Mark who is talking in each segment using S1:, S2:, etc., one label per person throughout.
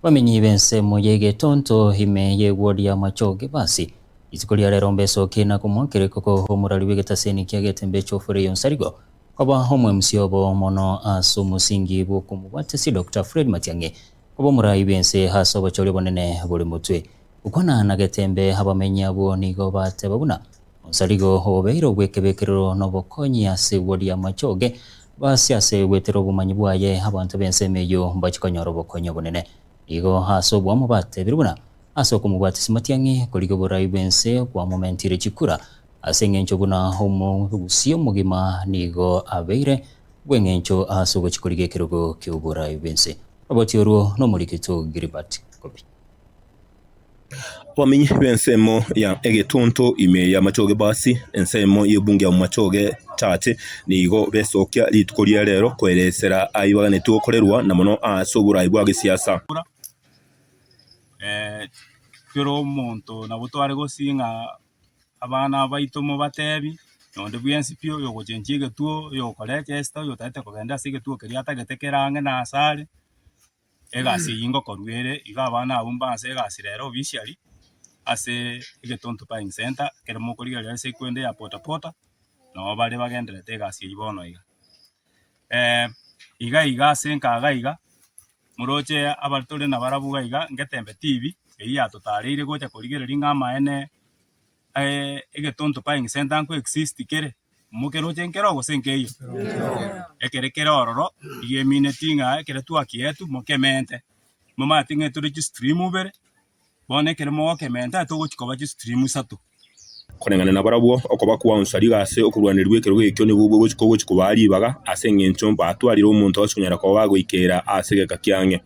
S1: Abamenyi b'ensemo y'egetonto ime y'egwori ya Machoge basi rituko ria rero mbesokie na komoakera ekoko omorari bw'egetaseni kia Getembe Geoffrey Onsarigo koba omwemusia obo mono ase omosingi bw'okomobwatisia Doctor Fred Matiang'i koba omorai bw'ense ase obochori obonene bore motwe. Gokwana na Getembe abamenyi abwo nigo bateba buna Onsarigo obeire obw'ekebekerero na obokonyi ase egwori ya Machoge basi ase goetera obomanyi bwaye abanto b'ensemo eyio mbachie konyora obokonyi obonene. Nigo ase oboamo batebire buna ase okomobwatisia Matiang'i korigia oborai bw'ense kwamomentire chikura ase engencho buna omogusi omogima nigo abeire bw'engencho ase ogochia korigia ekerogo ki'oborai bw'ense. Roboti orwo nomorikito Gilbert Kobi.
S2: Abamenyi b'ensemo ya egetuntu ime y'Amachoge Basi, ensemo y'ebunge ya Machoge Church, nigo besokia rituko ria rero koeresera aibaganetwe gokorerwa na mono ase oborai bwa gesiasa.
S3: Kera omonto nabo tware gosii ng'a abana baito mobatebi, nonde bwensi pi oyogochenchia egetuo, oyokora echesta, oyotagete kogenda ase egetuo keria atagete kere ang'e na ase are. Egasi eyio ngokorwa ere, igo abana abwo mbanse egasi rero officially ase Egetonto Buying Centre, ekero mokorigereria ase ekwende ya bodaboda, nabo bare bagendererete egasi eyio bono iga. Iga iga ase enka iga iga, moroche abare tore nabarabwo iga iga, Ngetembe TV, eyio yatotareire gocha korigereria ng'a amaene Egetonto Buying Centre nko exist kere. Mokeroche nkero gose nkeiyo? Ekere kere ororo iga emineti ng'a ekere twakietwe mokemente, momanyete ng'a tore chistream ibere, bono ekere mogokementa togochi koba chistream isato.
S2: Koreng'ana nabarabwo, okoba kwaonsa riga ase okorwanerigwa ekerogo ekio nigo gogochi kogochi kobaa ribaga, ase engencho batwarire omonto ase konyara koba bagoikeera ase egeka kiang'e.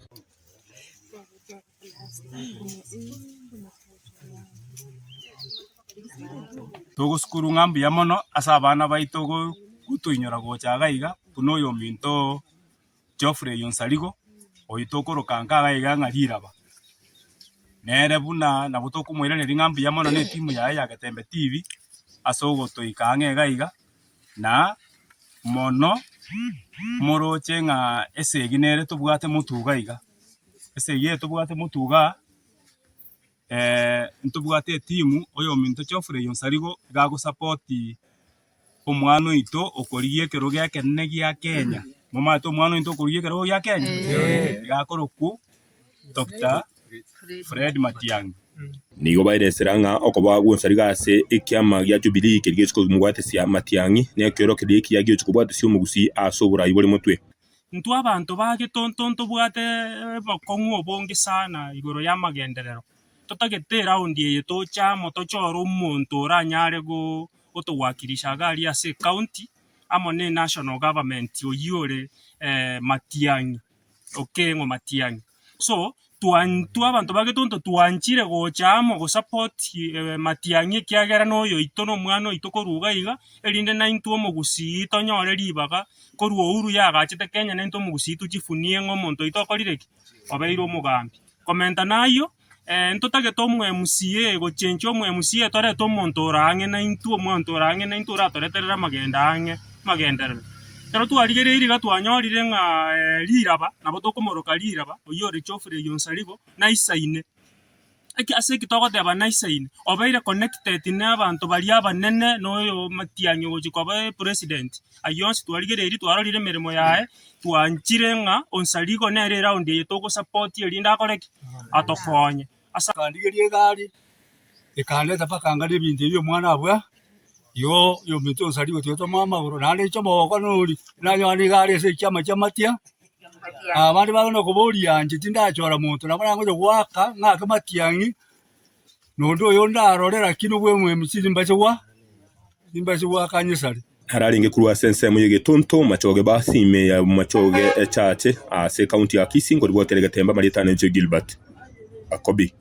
S3: Togosukuru ng'a mbuya mono ase abana baito gotoinyora gocha iga iga buna oyominto Geoffrey Onsarigo, oyio tokoroka nka iga iga ng'a riraba. Nere buna nabo tokomoiraneria ng'a mbuya mono na etimu yaye ya Getembe TV, ase ogotoika ang'e iga iga, na mono moroche ng'a esegi nere tobwate motwe iga iga. Esegi eye tobwate motwe igaa. Ntobwate etimu, oyominto Geoffrey Onsarigo iga agosapoti omwana oito okorigia ekerogo ekenene gia Kenya. Momanyete omwana oito okorigia ekerogo gia Kenya? Iga akorokwa Doctor Fred Matiang'i.
S2: Nigo baeresera ng'a okoba gw'Onsarigo ase ekiama gia Jubilee keria gechi komobwatesia Matiang'i nekeorokererio ekiya giochi kobwatesia omogusii ase oborai bore motwe.
S4: Intwe abanto ba getonto ntobwate obokong'u obonge sana igoro y'amagenderero, totagete eraundi eye toche amo tochore omonto oranyare gotowakilisha iga aria ase ecounty, amo na enational government oyio ore Matiang'i, Okeng'o Matiang'i. So, twa intwe abanto ba getonto twanchire gocha amo gosupport Matiang'i ekiagera na oyoito na omwana oito korwa iga iga, erinde naintwe omogusii tonyore ribaga korwa Uhuru yagachete Kenya naintwe omogusii tochifunie ng'a omonto oito okorire ki? Obeire omogambi. Komenta nayio. Ntotagete omo MCA gochenchia omo MCA torete omonto ore ang'e naintwe, omonto ore ang'e naintwe oratoreterere amagendo ang'e, amagenderero. Ekero twarigereirie iga twanyorire ng'a riraba, nabo tokomoroka riraba, oyio ore Geoffrey Onsarigo, naisaine. Eki ase eki togoteba naisaine, obeire connected na abanto baria abanene na oyo Matiang'i ogochia koba epresident. Ayio onsi twarigereirie twarorire emeremo yaye, twanchire ng'a Onsarigo nere eround eye togosapoti erinde akore ki? Atokonye. Ase.
S5: Nkandigeria egari, ekandeta mpaka nkarora ebinto ebi omwana abua, igo oyominto onsarigo tiga tomoe amagoro, naende inche omogoko nori, nanyora nigo are ase echiama chi'amatia, abande bagenda koboria inche tindachora monto, nabo nagocha goaka ng'ake matiang'i. Nonde oyo ndarore lakini obweng'we timbache gwa timbache goaka nyesare.
S2: Ararenge korwa ase ensemo y'egetonto Machoge Basi ime ya Machoge Echache ase ekaunti ya Kisii nkoribwatera egetembe amarieta ane inche Gilbert Akobi.